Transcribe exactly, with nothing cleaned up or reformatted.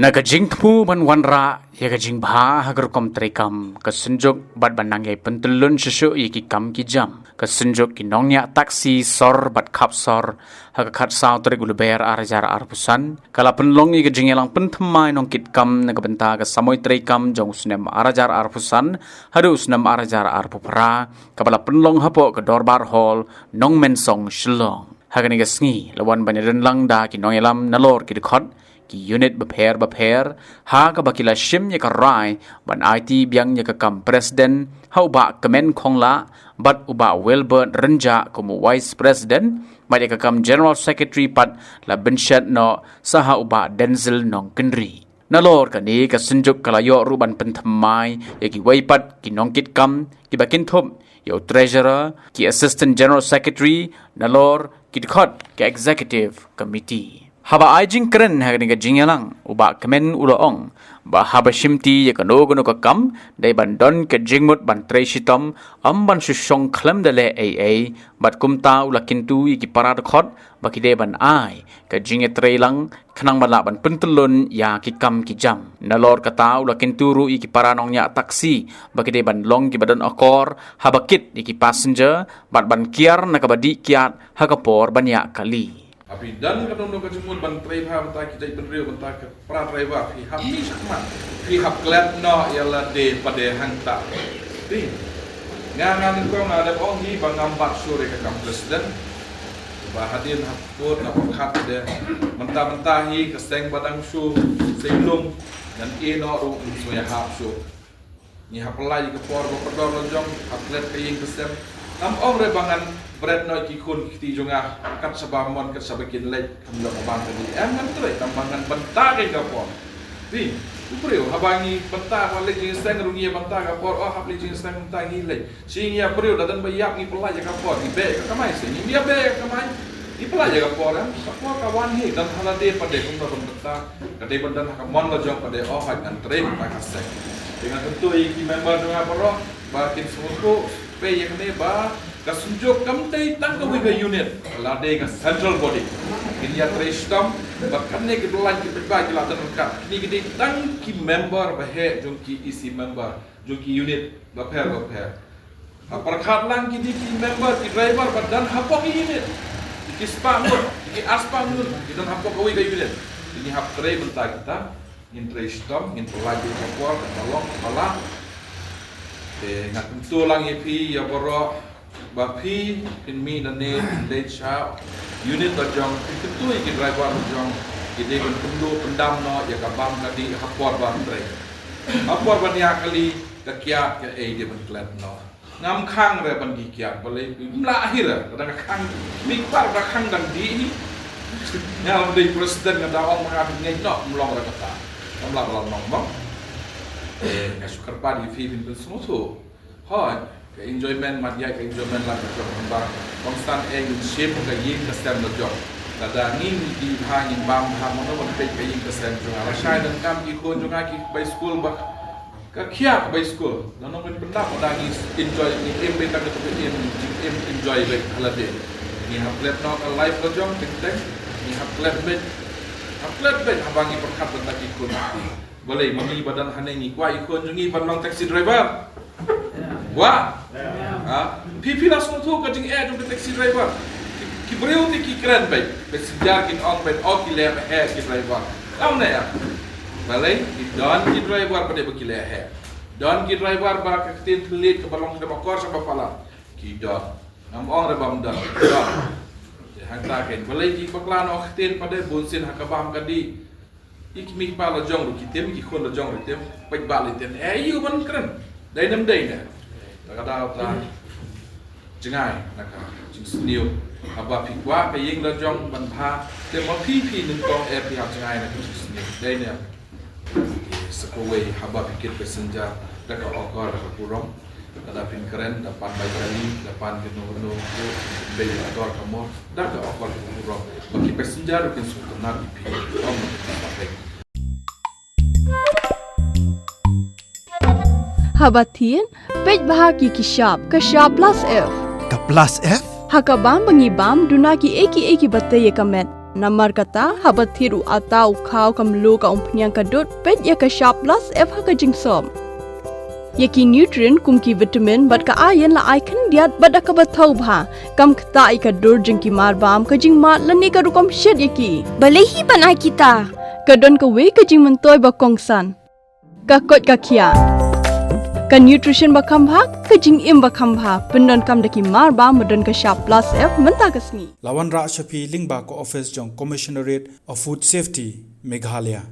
Na ka jingthmu ban wanrah ïa ka jingbha ha ka rukom treikam, ka Synjuk bad ban nang ïai pyntyllun shuh shuh ïa ki kam ki jam, ka Synjuk ki nongñiah taksi sor bad khap sor, ha ka khatsaw tarik u Lber ar hajar arphew san, ka la pynlong ïa ka jingïalang pynthymmai nongkitkam na ka bynta ka samoi treikam jong u snem ar hajar arphew san haduh u snem ar hajar arphew phra, kaba la pynlong hapoh ka Dorbar Hall, Nongmensong, Shillong. Ha kane ka sngi la wan ban ïadon lang da ki nongïalam nalor ki dkhot, ki unit bapher bapher, ha kaba ki la shim ïa ka rai ban aiti biang ïa ka kam president ha u Bah Kmen Khonglah bad u Bah Wilbert Rynjah kum u vice president, bad ïa ka kam general secretary pat la bynshet noh sa ha u Bah Denzil Nongkynrih. Nalor kane, ka Synjuk ka la ïoh ruh ban pynthymmai ïa kiwei pat ki nongkitkam kiba kynthup ïa u treasurer, ki assistant general secretary, nalor ki dkhot ka executive committee. Haba ai jingkren ha kane ka jingïalang, u Bah Kmen u la ong ba haba shimti ïa kano kano ka kam, dei ban don ka jingmut ban trei shitom, ym ban shu shong khlem da leh ei ei, bad kumta u la kyntu ïa ki para dkhot ba ki dei ban ai ka jingïatreilang khnang ba lah ban pyntyllun ïa ki kam ki jam. Nalor kata u la kyntu ruh ïa ki para nongñiah taksi ba ki dei ban long kiba don akor haba kit ïa ki passenger bad ban kiar na kaba dih kiad ha ka por ban ïaid kali. Haba don ka don ka jingmut ban trei bha bynta ki jaitbynriew, bynta ka para driver, phi hap mih shakhmat, phi hap klet noh ïa lade pat hangta. Te nga, nga nyngkong nga dep ong hi ba ngam bat shuh ïa ka kam president. Ba hadien hap kut na pyrkhat de. Mynta mynta hi ka seng ba dang shu seng lum, ngan ïeh noh ruh, ngim sngewbha hap shuh. Ngi hap pynlait ïa ka por ba pyndonkam la jong, hap klet ka ïing ka sem. Ngam ong re ba ngan bret noh ki khun ki kti jong nga kat shaba mon kat shaba kin leit, kam jong ka bam ka dih. Em, ngan trei tang ba ngan bynta ka por. Te u briew haba ngi bynta ba leit jingïaseng ruh ngi ïa bynta ka por, oh, hap leit jingïaseng mynta ngi leit. Shi ngi ïa briew da don ba ïap ngi pynlait ïa ka por, ngi beh ïa ka kamai, shi ngim ïa beh ïa ka kamai, ngi pynlait ïa ka por, em. Ka por ka wan hi, don ha lade pat de kumno ban bynta. Ka dei ban don ha ka mon la jong pat de, oh, hooid ngan trei bynta ka seng. Te nga kyntu ïa ki member jong nga baroh ba kin sngewthuh pei ïa kane ba ka Synjuk kam dei tang kawei ka unit, ka la dei ka central body. Kin ïa trei shitom, ba kane ki bynta ki paidbah ki la don ryngkat. Kine ki dei tang ki member ba heh jong ki E C member jong ki unit bapher bapher. Ha pyrkhat lang kine ki member, ki driver ba don hapoh ki unit, ki spah ngut, ki ar spah ngut ki don hapoh kawei ka unit. Ngi hap trei bynta kita, ngin trei shitom, ngin pynlait ïa ka por kaba long kaba lah. Te nga kyntu lang ïa phi ïa baroh ba phi phin mih nangne phin leit sha unit la jong, phin kyntu ïa ki driver la jong, ki dei ban kyntu pyndam noh ïa ka bam ka dih ha por ba trei. Ha por ban ïaid kali, ka kiad ka ei dei ban klet noh. Ngam khang re ban dih kiad, balei, ym lah hi re, lada nga khang, mih pat ba khang dang dih hi. Nga ym dei president, nga da ong ma nga phin ngeit noh, ym long re kata. Ngam lah ba long mo. Eh, nga shu kyrpad ïa phi phin pynsngewthuh. Hooid, ka enjoyment mat ïa ka enjoyment la ka jong, ba kongsan eh ngin shim ka ïing ka sem la jong. Lada ngi dih bha, ngin bam bha, mano ban peit ka ïing ka sem jong nga. Lashai donkam ki khun jong nga ki bai skul ba ka khia ka bai skul. Nano ban pyndap, lada ngi enjoy, ngi im beit tang kato ka im, jingim enjoy beit ha lade. Ngi hap klet noh ka life la jong teng teng. Ngi hap klet beit. Hap klet beit haba ngi pyrkhat bynta ki khun. Balei ma ngi ba don hangne ngi kwah ïa ki khun jong ngi ban long taxi driver? Kwah? Ha? Phi, phi la sngewthuh ka jingeh jong ka taxi driver? Ki, ki briew te ki kren beit, passenger kin ong beit, oh, ki leh ba heh ki driver. Kam ne ïa? Balei, ki don ki driver ba dei ba ki leh heh. Don ki driver ba ka ktien thylliej kaba long kaba kor shaba palat. Ki don. Ngam ong re bym don. Ki don. Te hangta kein. Balei ki bakla noh ktien pat de, bunsien ha ka bam ka dih. Ïa ki mei ki pa la jong ruh ki tim, ki khun la jong ruh ki tim, peit ba la tim. Eh, ïa u ban kren. Dei ne ym dei ne? Ta ka daw ta jngai na ka jingsniew. Haba phi kwah ka ïing la jong ban bha, te ma phi phi nyngkong eh phi hap jngai na ka jingsniew. Dei ne? Sa kawei haba phi kit passenger da ka okor da ka burom. Lada phin kren da pan bai kali, da pan kano kano, bei da dor ka mor, da ka okor ka burom. Ba ki passenger ruh kin sngewtynnat ïa phi. Ym ba phi. Haba thied, peit bha ïa ki shap, ka shap plus F. Ka plus F? Ha ka bam ba ngi bam, duna kiei kiei kiba tei ïa ka met. Namar kata, haba thied u ata, u khaw, ka mluh, ka umphniang, ka dud, peit ïa ka Shap Plus F ha ka jingsop. Ïa ki nutrient kum ki vitamin bad ka iron la ai khyndiat bad da kaba thaw bha. Kam ktah ïa ka dur jong ki marbam, ka jingmad lane ka rukom shet ïa ki. Balei hi ban ai kita? Ka don kawei ka jingmyntoi ba kongsan. Ka koit ka khiah. Ka nutrition ba kham bha, ka jingim ba kham bha. Pyndonkam da ki marbam ba don ka Shap Plus F mynta ka sngi. La wanrah sha phi lyngba ka office jong Commissionerate of Food Safety, Meghalaya.